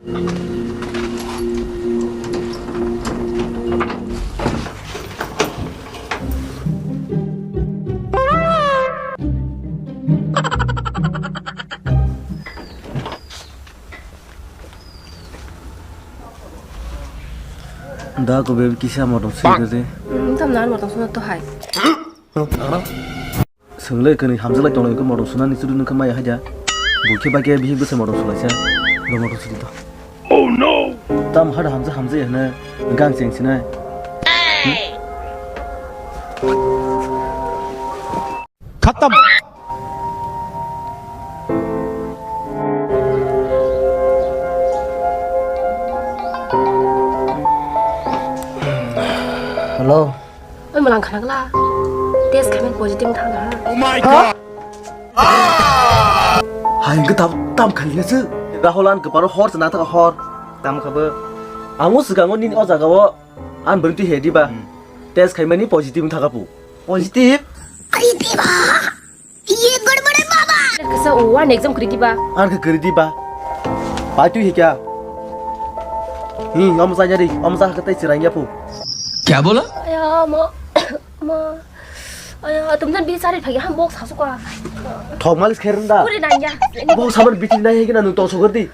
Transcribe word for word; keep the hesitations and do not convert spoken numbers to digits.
Da ko baby kisa motom suri de. Hmm, tam nan motom suna to hai. Swnglai kani hamjalai tonglai ko motom suna ni suri nukha maya haja. Bukhe bakhe bihik bwsa motom sulaisa. Lo motom suri to. Oh no! Tam hada hamja hamja ya na gang cheng sinai. Khatam. Hello. Oi, malang khana gla. Test khamen positive thang ha. Oh my god. Hai, hingke tam, tam khali na se. Rahul an keparo hor sana ta hor. Tam khabo. Ang o swkango nini o jaga o an bwrwi twi he diba. Hmm. Test khaimani positive thaka pu. Positive? Kari diba? Ye gadbad hai baba. Kasa o an exam kri diba. An ke kri diba. Pai twi he kya? Hmm, om sa jari, om sa ka tai chirang ya pu. Kya bola? Aya ma, ma. Aya, tum jan bi sari phagi ham box hasu ka. Thok malis kher nda. Puri nanya. Box habar biting nai he kina nung tong sogor di.